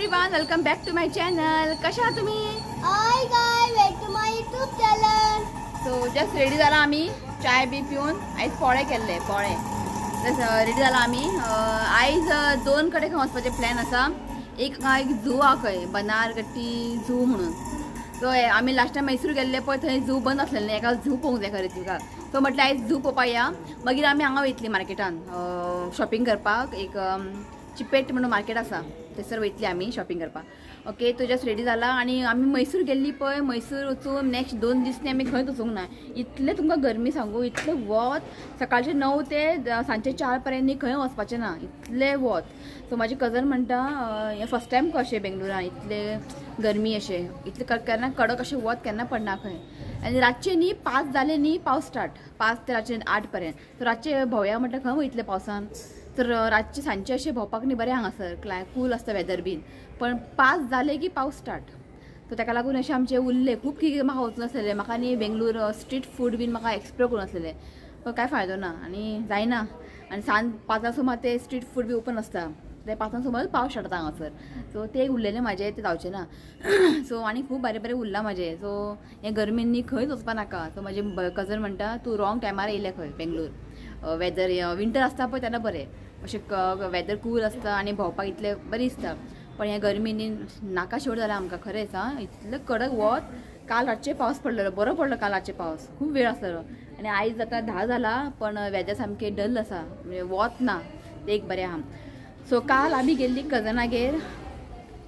Everyone, welcome back to my channel. कशा आहात तुम्ही? Hi guys, welcome to my YouTube channel. So just ready जाला आमी, चाय बी पिवन आयज पोळे केल्ले, पोळे जस्ट रेडी जाला आमी. आयज दोन कडेन खंय वचपाचें प्लॅन आसा. एक हांगा एक झू आहा खंय, बनारगट्टी झू म्हणून. सो आमी लास्ट टायम मैसूर गेल्ले पळय, थंय झू बंद आसलेलें, एका झू पळोवंक जाय खरें तुका. सो म्हटलें आयज झू पळोवपाक या. मागीर आमी हांगा वयतली मार्केटान शॉपिंग करपाक. एक चिपेट म्हणून मार्केट आसा, थंयसर वयतली आमी शॉपिंग करपाक. ओके, तो जस्ट रेडी जाला. आनी आमी मैसूर गेल्ली पळय, मैसूर वचून नेक्स्ट 2 दीस आमी खंयच वचूंक ना. इतलें तुमकां गरमी सांगू, इतलें वत, सकाळचे 9 ते सांजचे 4 पर्यंत न्ही खंय वचपाचें ना, इतलें वत. सो म्हाजी कजन म्हणटा हें फर्स्ट टायम कशें बेंगलोरान इतलें गरमी अशें, इतलें केन्ना कडक अशें वत केन्ना पडना खंय. आनी रातचें न्ही 5 जालें न्ही पावस स्टार्ट, 5 ते रातचे 8 पर्यंत. सो रातचें भोंवया म्हटल्यार खंय वयतलें पावसान. तर रातचें सांजचें अशें भोंवपाक न्ही बरें हांगासर कूल आसता वेदर बीन, पण 5 जाले की पावस स्टार्ट. सो ताका लागून अशें आमचें उरलें. खूब कितें म्हाका वचून आसलेलें, म्हाका न्ही बेंगलोर स्ट्रीट फूड बीन म्हाका एक्सप्लोर करूं आसलेलें, पण कांय फायदो ना आनी जायना. आनी सांज 5 सुमार ते स्ट्रीट फूड बी ओपन आसता, ते 5 सुमार पावस स्टार्ट जाता हांगासर. सो ते उरलेलें म्हाजें, तें जावचें ना. सो आनी खूब बरें बरें उरलां म्हाजें. सो हें गरमेन न्ही खंयच वचपा नाका. सो म्हाजे कजन म्हणटा तूं रॉंग टायमार येयलें खंय बेंगलोर. वेदर विंटर आसता पळय तेन्ना बरें, अशें वेदर कूल आसता आनी भोंवपाक इतलें बरें दिसता. पण ह्या गरमेनी नाका शेवट जाला आमकां खरेंच. आं, इतलें कडक वत. काल रातचें पावस पडलेलो, बरो पडलो काल रातचें पावस, खूब वेळ आसलेलो. आनी आयज आतां 10 जाला, पण वेदर सामकें डल आसा, म्हणजे वत ना, तें एक बरें आहा. सो काल आमी गेल्ली कजनागेर,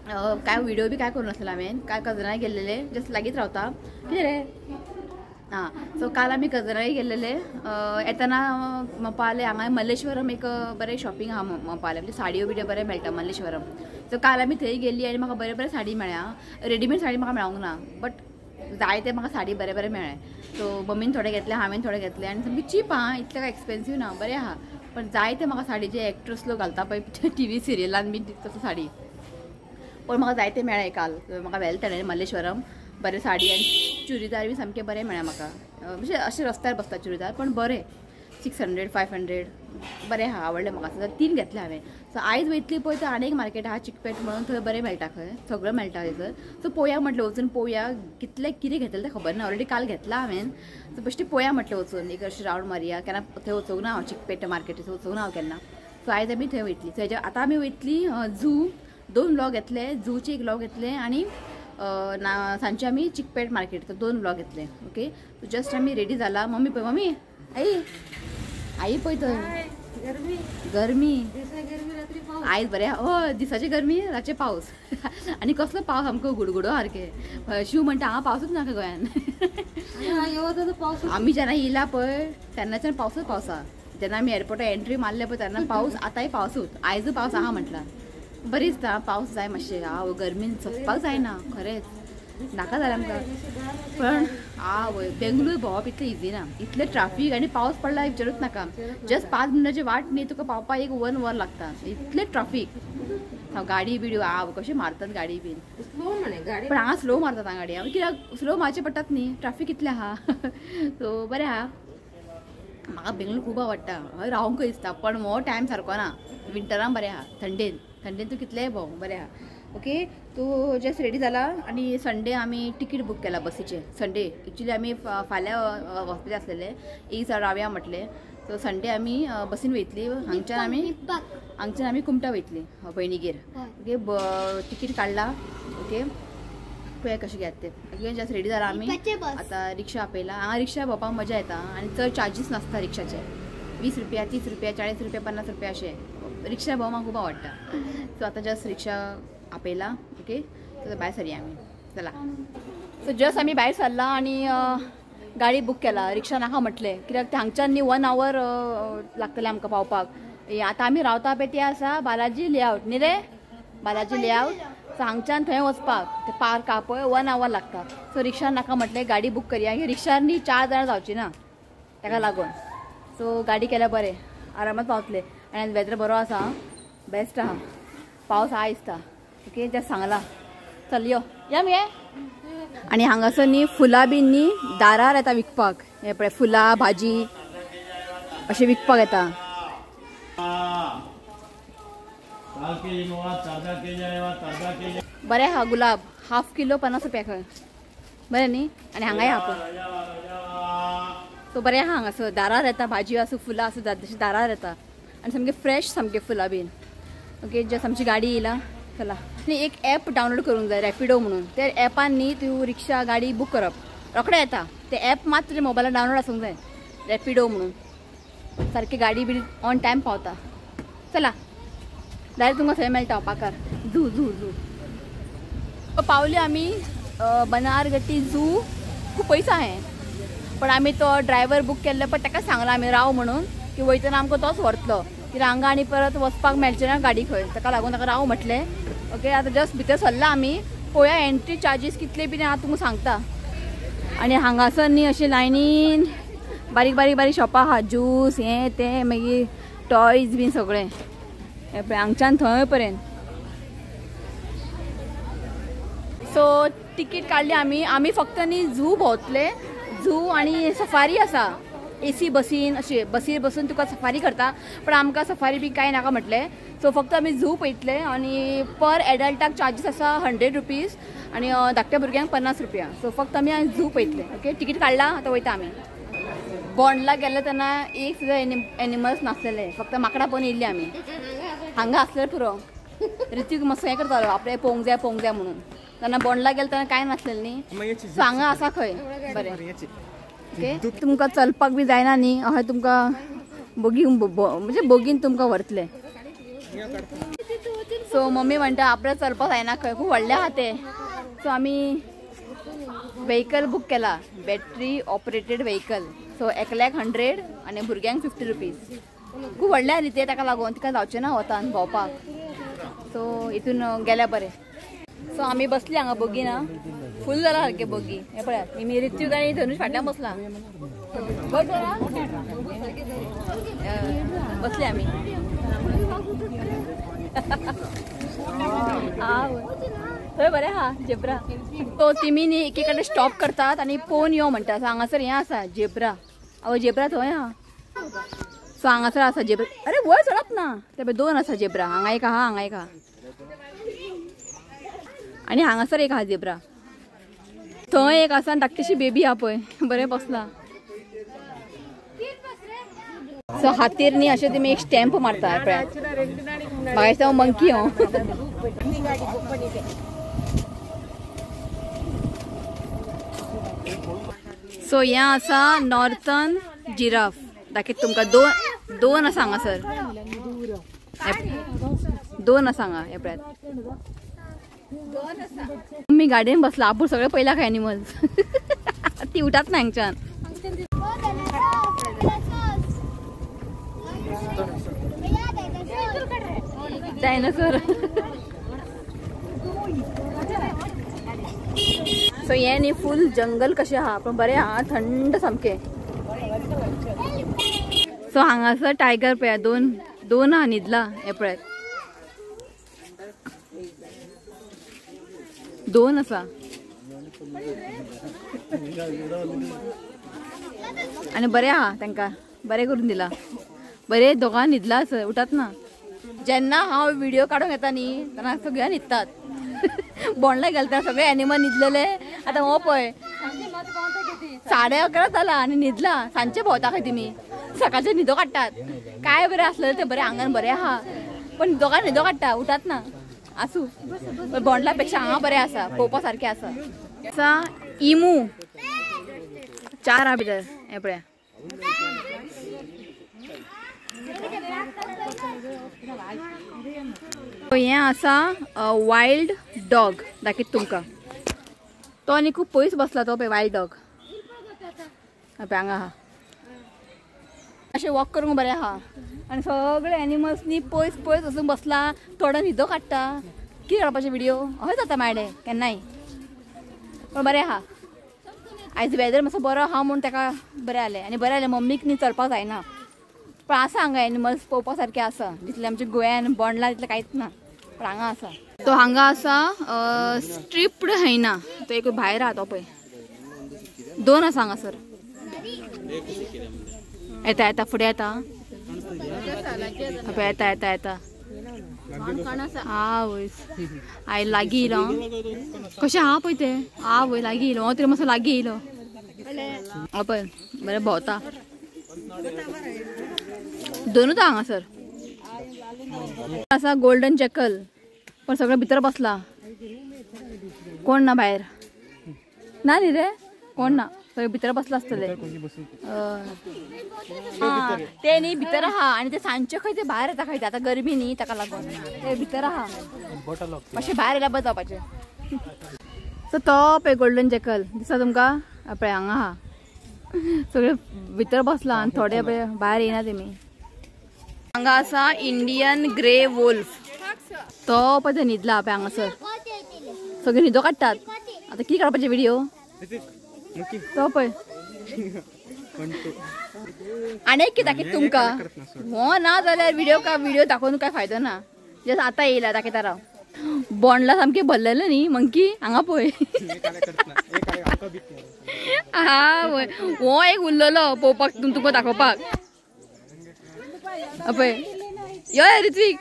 काय व्हिडिओ बी काय करूं नासलेलो हांवें. काल कजनागेर गेल्लेले, जस्ट लागींच रावता कितें रे. हां, सो काल आमी कजनागेर गेल्लेले. येतना मोपाले हांगा मल्लेश्वरम एक बरें शॉपिंग आहा मोपाले, म्हणजे साडयो बिडयो बरें मेळटा मल्लेश्वरम. सो काल आमी थंय गेल्ली आनी म्हाका बरें बरें साडी मेळ्ळ्या. रेडीमेड साडी म्हाका मेळोंक ना, बट जाय ते म्हाका साडी बरें बरें मेळ्ळें. सो मम्मीन थोडे घेतले, हांवें थोडे घेतले. आनी सामकी चीप आहा, इतलें काय एक्सपेन्सीव ना, बरें आहा. पण जाय ते म्हाका साडी, जे एक्ट्रस लोक घालता पळय टीव्ही सिरियलान बी तसो साडी, पण म्हाका जायते मेळ्ळें काल. म्हाका व्हेलें तेणें मल्लेश्वरम, बरें साडी आनी चुडीदार बी सामकें बरें मेळ्ळें म्हाका. म्हणजे अशें रस्त्यार बसता चुडीदार, पण बरें 600 500 बरें आहा, आवडलें म्हाका. 3 घेतलें हांवें. सो आयज वयतली पळय तर आनी एक मार्केट आहा चिकपेट म्हणून, थंय बरें मेळटा, खंय सगळें मेळटा थंयसर. सो पळोवया म्हटलें वचून, पळोवया कितलें कितें घेतलें तें खबर ना, ऑलरेडी काल घेतलां हांवें. सो बेश्टें पळोवया म्हटलें वचून, एक अशें रावंड मारया. केन्ना थंय वचूंक ना हांव, चिकपेट मार्केट वचूंक ना हांव केन्ना. सो आयज आमी थंय वयतली. सो हेज्या आतां आमी वयतली झू, 2 व्लॉग घेतले, झूचे एक व्लॉग घेतले आनी ना सांजचे आमी चिकपेट मार्केट 2 व्लॉग घेतले. ओके, सो जस्ट आमी रेडी जाला. मम्मी पळय, मम्मी आई आई पळय थंय गरमी, आयज बरें. हय, दिसाची गरमी, रातचे पावस. आनी कसलो पावस आमकां गुडगुडो सारकें. शिव म्हणटा हांगा पावसूच नाका गोंयान. आमी जेन्ना येयला पळय तेन्नाच्यान पावसूच पावसा. जेन्ना आमी एअरपोर्टार एंट्री मारले पळय तेन्ना पावस, आतांय पावसूच, आयजूय पावस आहा म्हटलां. बरी दिसता, पावस जाय मातशें. हांव गरमीन सोंसपाक जायना खरेंच, नाका जालें आमकां. पण आवय बेंगलोर भोंवप इतलें इजी ना, इतलें ट्राफीक आनी पावस पडला विचारूच नाका. जस्ट 5 मिनटाची वाट न्ही तुका पावपाक एक 1 वर लागता, इतलें ट्राफीक. गाडी बिडी आव कशें मारतात गाडी बीन, पण हांगा स्लो मारतात हांगा गाडी, कित्याक स्लो मारचे पडटात न्ही, ट्राफीक इतलें आहा. सो बरें आहा, म्हाका बेंगलोर खूब आवडटा, रावंक दिसता, पण हो टायम सारको ना. विंटरान बरें आहा, थंडेन थंडेन तूं कितलेंय भोंव बरें आहा. ओके, तूं जस्ट रेडी जाला. आनी संडे आमी तिकीट बूक केला बसीचें. संडे एक्चुली आमी फाल्यां वचपाचें आसलेलें, एक रावया म्हटलें. सो संडे आमी बसीन वयतली, हांगच्यान आमी कुमटा वयतली भयणीगेर. ओके, तिकीट काडला. ओके, पळया कशें घेतात ते. ओके, जस्ट रेडी जाला आमी. आतां रिक्षा आपयला. हांगा रिक्षा भोंवपाक मजा येता आनी चड चार्जीस नासता रिक्षाचे, 20 रुपया, 30 रुपया, 40 रुपया, 50 रुपया अशें. रिक्षा भोंवपाक म्हाका खूब आवडटा. सो आतां जस्ट रिक्षा आपयला. ओके, सो भायर सरया आमी, चला. सो जस्ट आमी भायर सरला आनी गाडी बूक केला. रिक्षा नाका म्हटलें, कित्याक ते हांगच्यान न्ही 1 our लागतलें आमकां पावपाक. आतां आमी रावता पळय ते आसा बालाजी लेआवट न्ही रे, बालाजी लेआवट. सो हांगच्यान थंय वचपाक ते पार्क आहा पळय 1 our लागता. सो रिक्षा नाका म्हटलें, गाडी बूक करया. रिक्षार न्ही 4 जाणां जावची ना ताका लागून. सो गाडी केल्यार बरें, आरामात पावतले. आनी वेदर बरो आसा, बेस्ट आहा, पावस आहा दिसता. ओके, जस्ट सांगला, चल यो या मगे. आनी हांगासर न्ही फुलां बी न्ही दारार येता विकपाक. हे पळय फुलां भाजी अशें विकपाक येता. बरें आहा गुलाब हाफ किलो 50 रुपया खंय बरें न्ही. आनी हांगाय आहा पळय सो बरें आहा हांगासर दारार येता भाजी आसूं फुलां आसूं तशें दारार येता आनी सामकें फ्रेश सामकें फुलां बीन. ओके जस्ट आमची गाडी येयला. चला आनी एक एप डावनलोड करूंक जाय रॅपिडो म्हणून. त्या एपान न्ही तूं रिक्षा गाडी बूक करप रोखडें येता. ते एप मात तुज्या मोबायलार डावनलोड आसूंक जाय रॅपिडो म्हणून. सारकी गाडी बी ऑन टायम पावता. चला डायरेक्ट तुमकां थंय मेळटा पाकार झू झू झू. पावली आमी बनारगट्टी झू. खूब पयस आहा पण आमी तो ड्रायव्हर बूक केल्लो पण ताका सांगलां आमी राव म्हणून की वयतना आमकां तोच व्हरतलो कित्याक हांगा आनी परत वचपाक मेळचें ना गाडी खंय ताका लागून ताका राव म्हटलें. ओके आतां जस्ट भितर सरला आमी पळोवया एंट्री चार्जीस कितले बी हांव तुमकां सांगता. आनी हांगासर न्ही अशें लायनीन बारीक बारीक बारीक शॉपां आहा ज्यूस हें तें मागीर टॉयज बीन सगळें हें पळय हांगच्यान थंय पर्यंत. सो तिकीट काडली आमी. आमी फक्त न्ही झू भोंवतले. झू आनी सफारी आसा एसी बसीन अशें बसीर बसून तुका सफारी करता पण आमकां सफारी बी कांय नाका म्हटलें. सो फक्त आमी झू पळयतले आनी पर एडल्टाक चार्जीस आसा 100 रुपीज आनी धाकट्या भुरग्यांक 50 रुपया. सो फक्त आमी झू पळयतले. ओके तिकीट काडला आतां वयता आमी. बोंडला गेले तेन्ना एक सुद्दां एनिमल्स नासलेले फक्त माकडां पळोवन येयल्ली आमी. हांगा आसलेले पुरो. ऋत्विक मातसो हें करतालो आपणें पळोवंक जाय पळोवंक जाय म्हणून. तेन्ना बोंडला गेले तेन्ना कांय नासलेलें न्ही. सो हांगा आसा खंय बरें. ओके तुमकां चलपाक बी जायना न्ही अशें तुमकां बोगी म्हणजे बोगीन तुमकां व्हरतले. सो मम्मी म्हणटा आपणें चलपाक जायना खंय खूब व्हडलें आहा तें. सो आमी व्हेकल बूक केला बॅटरी ऑपरेटेड व्हेकल. सो एकल्याक 100 आनी भुरग्यांक 50 रुपीज. खूब व्हडलें आहा न्ही तें ताका लागून तिका जावचें ना वतान भोंवपाक. सो हितून गेल्या बरें. सो आमी बसली हांगा बोगीन फूल जाला सारकें बोगी. हें पळयात मी ऋत्विक आनी धनुष फाटल्यान बसला बसले आमी. थंय बरें आहा झेब्रा. सो तिमी न्ही एक कडेन स्टॉप करतात आनी पळोवन यो म्हणटा. सो हांगासर हें आसा झेब्रा. आवय झेब्रा थंय आहा. सो हांगासर आसा झेब्रा. अरे वयर चडप ना ते पळय दोन आसा झेब्रा. हांगा एक आहा हांगा एक आहा आनी हांगासर एक आहा झेब्रा. थंय एक आसा आनी धाकटीशी बेबी आहा पळय बरें बसला. सो हातीर न्ही अशें तुमी एक स्टॅम्प मारता पळयात. म्हाका दिसता मंकी हो. सो हें आसा नॉर्थन जिराफ. दाखयता तुमकां दोन दोन आसा हांगासर दोन आसा हांगा हें पळयात. मी गाडयेन बसला आपूण सगळें पयला खंय एनिमल्स ती उठात ना हांगच्यान. डायनासोर. सो हें न्ही फूल जंगल कशें आहा पण बरें आहा थंड सामकें. सो हांगासर टायगर पळया दोन दोन आहा न्हिदला हें पळयात दोन आसा आनी बरें आहा तांकां बरें करून दिला. बरें दोगां न्हिदला उठात ना. जेन्ना हांव व्हिडिओ काडूंक येता न्ही तेन्ना सगळ्या न्हिदतात. बोंडला गेले तेन्ना सगळे एनिमल न्हिदलेले. आतां हो पळय 11:30 जाला आनी न्हिदला. सांजचे भोंवता खंय तुमी सकाळचे न्हिदो काडटात. काय बरें आसलेलें तें बरें आंगान बरें आहा पण दोगां न्हिदो काडटा उठात ना. आसूं बोंडला पेक्षा हांगा बरें आसा पळोवपा सारकें आसा. आसा इमू 4 आहा भितर हें पळया. हें आसा वायल्ड डॉग दाखयता तुमकां. तो आनी खूब पयस बसला तो पळय वायल्ड डॉग पळय हांगा आहा. अशें वॉक करूंक बरें आहा आनी सगळे एनिमल्स न्ही पयस पयस वचून बसला. थोडो न्हिदो काडटा. कितें काडपाचें व्हिडिओ अशें जाता म्हाजे केन्नाय पण बरें आहा. आयज वेदर मातसो बरो आहा म्हूण ताका बरें जालें आनी बरें जालें मम्मीक न्ही चलपाक जायना. पण आसा हांगा एनिमल्स पळोवपा सारके आसा जितले आमच्या गोंयान बोंडला तितलें कांयच ना पण हांगा आसा. तो हांगा आसा स्ट्रिप्ड हायना तो एक भायर आहा तो पळय दोन आसा हांगासर. येता येता फुडें येता पळय येता येता येता. आवय I लागीं येयलो कशें आहा पळय तें. आवय लागीं येयलो तरी मातसो लागीं येयलो. पळय बरें भोंवता दोनूच हांगासर आसा. गोल्डन जॅकल पण सगळें भितर बसला, कोण ना भायर ना न्ही रे, कोण ना, सगळे भितर बसला आसतले. ते न्ही भितर आहा आनी ते सांजचे खंय ते भायर येता खंय ते, आतां गरमी न्ही ताका लागून ते भितर आहा, मातशें भायर येयल्यार बरें जावपाचें. सो तो पळय गोल्डन जॅकल दिसता तुमकां, पळय हांगा आहा, सगळे भितर बसला आनी थोडे पळय भायर येयना तेमी. हांगा आसा इंडियन ग्रे वोल्फ, तो पळय न्हिदला पळय हांगासर, सगळे न्हिदो काडटात. आतां कितें काडपाचें व्हिडियो तो पळय आनी एक कितें दाखयता तुमकां, हो ना जाल्यार व्हिडियो का व्हिडियो दाखोवन काय फायदो ना. जस्ट आतां येयला दाखयता राव. बोंडला सामकें भरलेलें न्ही मंकी हांगा पळय. हा वय हो एक उरलेलो पळोवपाक तुमकां दाखोवपाक. पळय यो ऋत्विक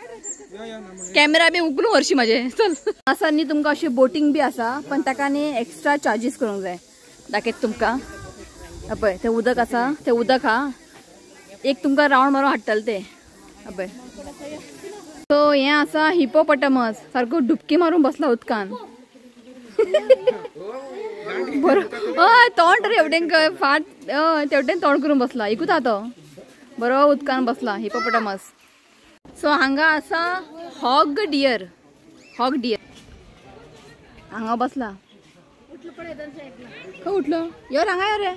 कॅमेरा बी उखलून व्हरशी म्हाजे. चल आसा न्ही तुमकां अशी बोटींग बी आसा, पण ताका न्ही एक्स्ट्रा चार्जीस करूंक जाय. दाखयता तुमकां पळय तें उदक आसा, तें उदक आहा, एक तुमकां रावंड मारून हाडटले ते. पळय सो हें आसा हिपोपोटामस, सारको डुबकी मारून बसला उदकान. बरो हय तोंड रे हेवटेन फाट तेवटेन तोंड करून बसला, एकूच आहा तो, बरो उदकान बसला हिपोपोटामस. सो हांगा आसा हॉग डियर, हॉग डियर हांगा बसला. खंय उठलो यो हांगा यो रे.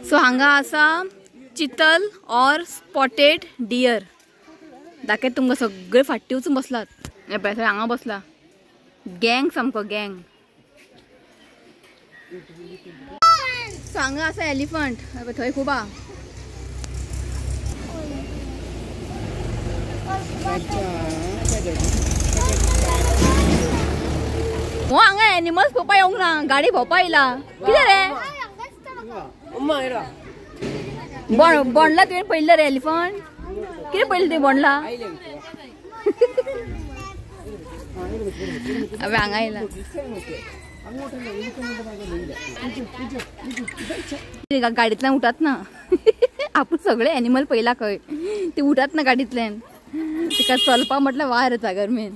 सो हांगा आसा चितल और स्पॉटेड डियर. दाखयता तुमकां सगळे फाटी वचून बसलात. हे पळय हांगा बसला गँग, सामको गँग. सो हांगा आसा एलिफंट, थंय खूब आहा. हो हांगा एनिमल्स पळोवपाक येवंक ना, गाडी भोंवपाक येयला. कितें रे बोंडला तुवें पळयल्लें रे एलिफंट? कितें पळयलें तुवें बोंडला? हांगा येयला गाडींतल्यान उठात ना. आपूण सगळे एनिमल पळयला खंय, ते उठात ना गाडींतल्यान, तिका चलपाक म्हटल्यार वार येता गरमेन.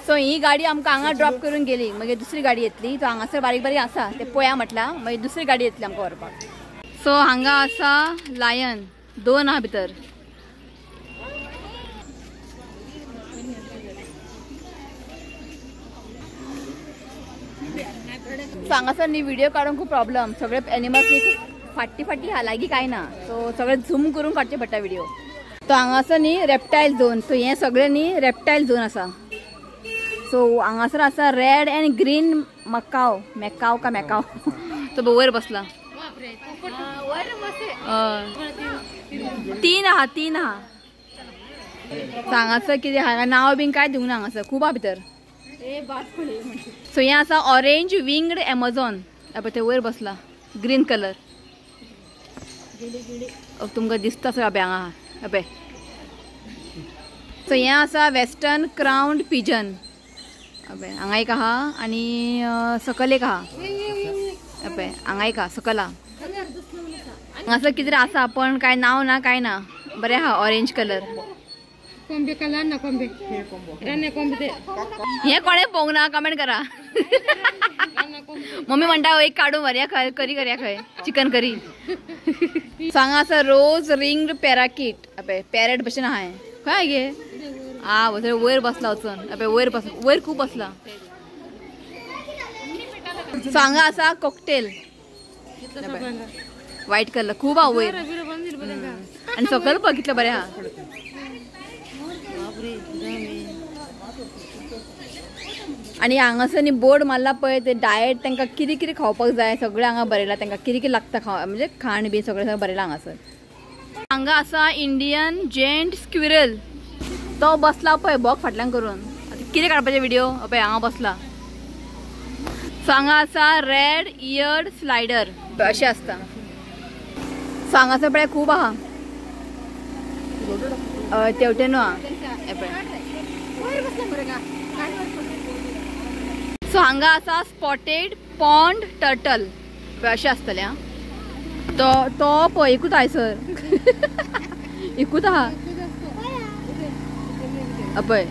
सो ही गाडी आमकां हांगा ड्रॉप करून गेली, मागीर दुसरी गाडी येतली. तो हांगासर बारीक बारीक आसा ते पळया म्हटलां, मागीर दुसरी गाडी येतली आमकां व्हरपाक. सो हांगा आसा लायन, दोन आहा भितर. सो हांगासर न्ही व्हिडिओ काडूंक खूब प्रॉब्लम, सगळे एनिमल्स न्ही खूब फाटी फाटी आहा, लागीं कांय ना. सो सगळे झूम करून काडचे पडटा व्हिडिओ. तो हांगासर न्ही रेप्टायल झोन, सो हें सगळें न्ही रेप्टायल झोन आसा. सो हांगासर आसा रेड अँड ग्रीन मकाव, मॅकाव का मॅकाव, तो वयर बसला. तीन आहा, तीन आहा. हांगासर कितें आहा नांव बीन कांय दिवंक ना, हांगासर खूब आहा भितर. सो हें आसा ऑरेंज विंगड एमेझॉन, पळय थंय वयर बसला, ग्रीन कलर. तुमकां दिसता सगळें हांगा आहा पळय. सो हें आसा वेस्टर्न क्रावन्ड पिजन, पळय हांगा एक आहा आनी सकल एक आहा, पळय हांगा एक आहा सकल आहा. हांगासर कितें आसा पण कांय नांव ना कांय ना, बरें आहा ऑरेंज कलर. हें कोणें पळोवंक ना कमेंट करा. मम्मी म्हणटा एक काडून व्हरया खंय, करी करया खंय, चिकन करी. सो हांगा आसा रोज रिंग्ड पॅराकीट, पळय पॅरट भशेन आहा हें. खंय गे आ थंय वयर बसला वचून, पळय वयर बस, वयर खूब बसला. सो हांगा आसा कॉकटेल, व्हायट कलर खूब आहा वयर आनी सकयल पळय कितलें बरें आहा. आनी हांगासर न्ही बोर्ड मारला पळय, ते डायट तांकां कितें कितें खावपाक जाय सगळें हांगा बरयलां, तांकां कितें कितें लागता खाव म्हणजे खाण बी सगळें सगळें बरयलां हांगासर. हांगा आसा इंडियन जेंट स्क्विरल, तो बसला पळय बोक फाटल्यान करून. आतां कितें काडपाचें व्हिडिओ, पळय हांगा बसला. सो हांगा आसा रेड इयर्ड स्लायडर अशें आसता. सो हांगासर पळय खूब आहा तेवटेन आहा. सो हांगा आसा स्पॉटेड पॉन्ड टर्टल अशें आसतलें. तो तो पळय एकूच आयसर एकूच आहा पळय.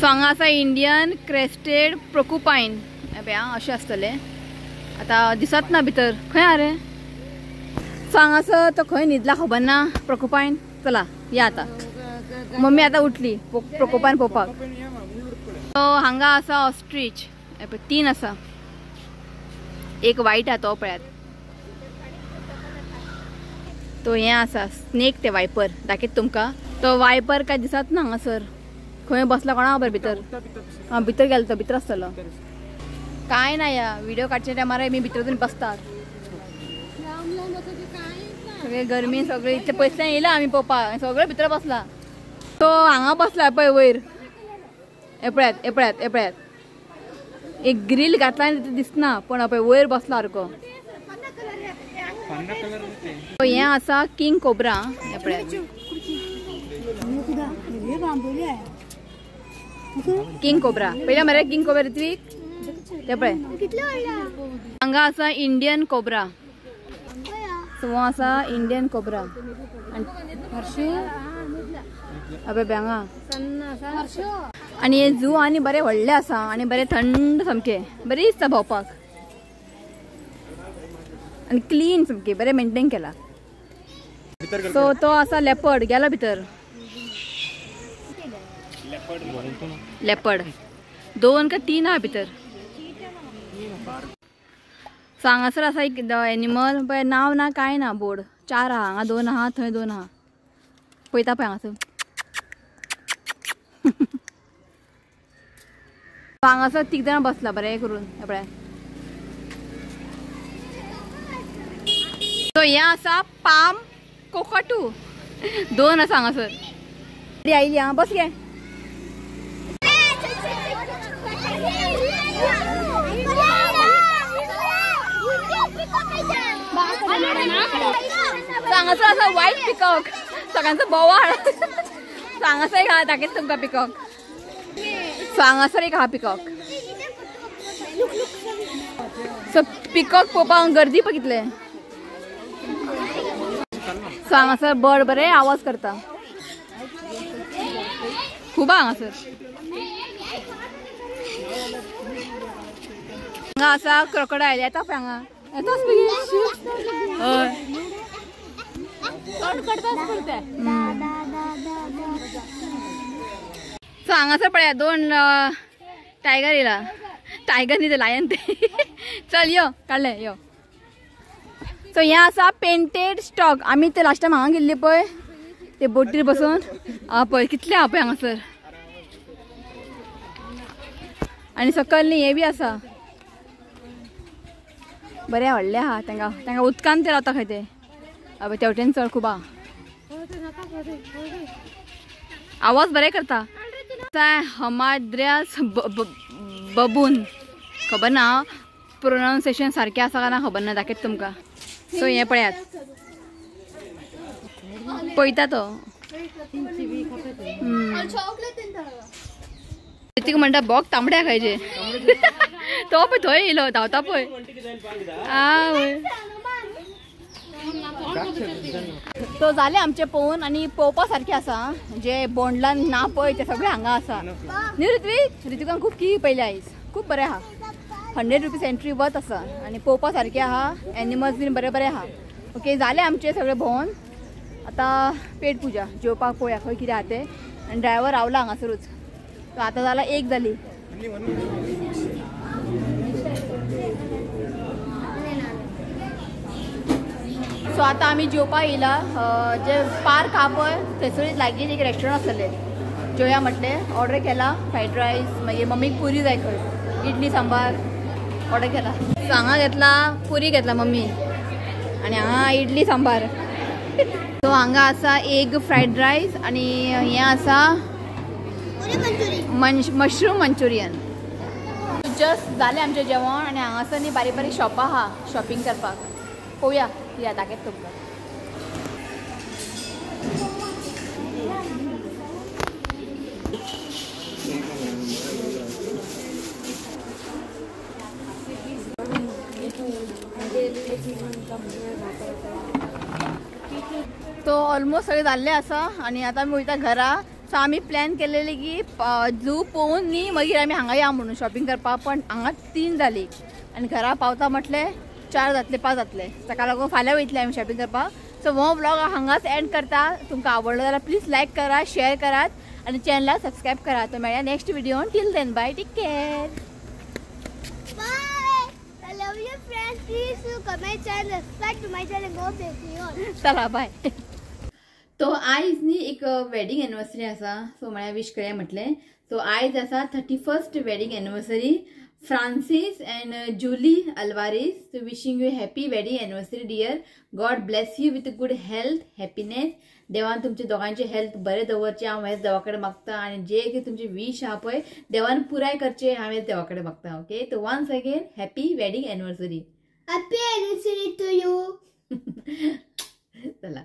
सो हांगा आसा इंडियन क्रेस्टेड प्रोकुपायन पळय अशें आसतलें. आतां दिसत ना भितर खंय आहा रे. सो हांगासर तो खंय न्हिदला खबर ना प्रोकुपायन. चला या आतां मम्मी आतां उठली प्रोकुपायन पळोवपाक. सो हांगा आसा ऑस्ट्रीच 3 आसा, एक वायट आहा तो पळयात. तो हें आसा स्नेक ते वायपर दाखयत तुमकां. तो वायपर काय दिसत ना हांगासर खंय बसला कोणा खबर भितर. आं भितर गेलो तो भितर आसतलो. काय ना या व्हिडिओ काडच्या टायमार मी भितर वचून बसतात. सगळे गरमी सगळे इतले पयसल्यान येयला आमी पळोवपाक सगळे भितर बसला. तो हांगा बसला पळय वयर हे पळयात हे पळयात हे पळयात. एक ग्रील घातला आनी दिसना पण पळय वयर बसला सारको. हें आसा किंग कोब्रा हे पळयात. किंग कोब्रा पयल्या मरे किंग कोब्रा ऋत्विक ते पळय. हांगा आसा इंडियन कोब्रा. सो आसा इंडियन कोब्रा अबे हांगा. आनी हे झू आनी बरें व्हडलें आसा आनी बरें थंड सामकें बरें दिसता भोंवपाक आनी क्लीन सामकें बरें मेंटेन केला. सो तो आसा लेपर्ड गेला भितर. लेपर्ड 2 का 3 आहा भितर. सो हांगासर आसा एक एनिमल पळय नांव ना कांय ना बोर्ड. 4 आहा हांगा 2 आहा थंय 2 आहा. पळयता पळय हांगासर. हांगासर 3 जाणां बसला बरें करून पळय. सो हें आसा पाम कोकाटू 2 आसा हांगासर. आयली आं बस गे. हांगासर आसा वायट पिकॉक सगळ्यांचो बोवाळ. हांगासर एक आहा दाखयता तुमकां पिकॉक. सो हांगासर एक आहा पिकॉक. सो पिकॉक पळोवपाक गर्दी पळय कितले. सो हांगासर बर्ड बरे आवाज करता खूब आहा हांगासर. हांगा आसा क्रोकोडायल येता पळय हांगा येताच बेगीन. हय सो हांगासर पळया 2 टायगर येयला. टायगर न्ही ते लायन ते. चल यो काडले यो. सो हें आसा पेंटेड स्टॉक. आमी ते लास्ट टायम हांगा गेल्ले पळय ते बोटीर बसून. आं पळय कितले आहा पळय हांगासर. आनी सकयल न्ही हें बी आसा बरें व्हडलें आहा. तांकां तांकां उदकान ते रावता खंय ते. अबे तेवटेन चड खूब आहा. आवाज बरें करता. हमाद्रियास बबून खबर ना प्रोनाउन्सिएशन सारकें आसा काय ना खबर ना दाखयत तुमकां. सो हें पळयात पळयता तो. ऋतिक म्हणटा बोक तांबड्या खायचे. तो पळय थंय येयलो धांवता पळय. आवय तो जाले आमचे पळोवन आनी पळोवपा सारकें आसा. जे बोंडलान ना पळय ते सगळे हांगा आसा न्ही ऋत्विक. ऋत्विकान खूब की पयले आयज खूब बरें आहा. 100 रुपीज एंट्री वत आसा आनी पळोवपा सारकें आहा. एनिमल्स बीन बरें बरें आहा. ओके जालें आमचें सगळें भोंवन. आतां पेट पुजा जेवपाक पळोवया खंय कितें आहा तें. आनी ड्रायव्हर रावला हांगासरूच. तो आतां जाला 1 जाली. सो आतां आमी जेवपाक येयला. जे पार्क आहा पळय थंयसरूच लागीं एक रेस्टोरंट आसलें. जेवया म्हटलें ऑर्डर केला फ्रायड रायस. मागीर मम्मीक पुरी जाय खंय इडली सांबार ऑर्डर केला. सो हांगा घेतला पुरी घेतला मम्मी आनी हांगा इडली सांबार. सो हांगा आसा एग फ्रायड रायस आनी हें आसा मशरूम मंचुरियन. जस्ट जालें आमचें जेवण आनी हांगासर न्ही बारीक बारीक शॉपां आहा शॉपिंग करपाक. पळोवया कितें दाखयता तुमकां. तो ऑलमोस्ट सगळें जाल्लें आसा आनी आतां आमी वयता घरा. सो आमी प्लॅन केलेले की झू पळोवन न्ही मागीर आमी हांगा या म्हणून शॉपिंग करपाक, पण हांगा 3 जाली आनी घरा पावता म्हटलें 4 जातले 5 जातले. ताका लागून फाल्यां वयतले आमी शॉपिंग करपाक. सो हो व्लॉग हांगाच एंड करता. तुमकां आवडलो जाल्यार प्लीज लायक करा, शेअर करात आनी चॅनलाक सबस्क्रायब करात. तो मेळया next व्हिडिओन. Till then bye, take care, bye. I love you friends. Please comment and subscribe to my channel. Go Patreon. चला बाय. तो आयज न्ही एक वेडिंग एनिवर्सरी आसा, सो म्हळ्यार विश करया म्हटलें. सो आयज आसा 31st wedding anniversary Francis and Julie Alvares. So wishing you happy wedding anniversary dear. God bless you with good health, happiness. देवान तुमचे दोगांचे हेल्थ बरें दवरचें हांव हेच देवा कडेन मागता, आनी जे कितें तुमची वीश आहा पळय देवान पुराय करचें हांव हेच देवा कडेन मागता. ओके, तो once again happy wedding anniversary. Happy anniversary to you. चला.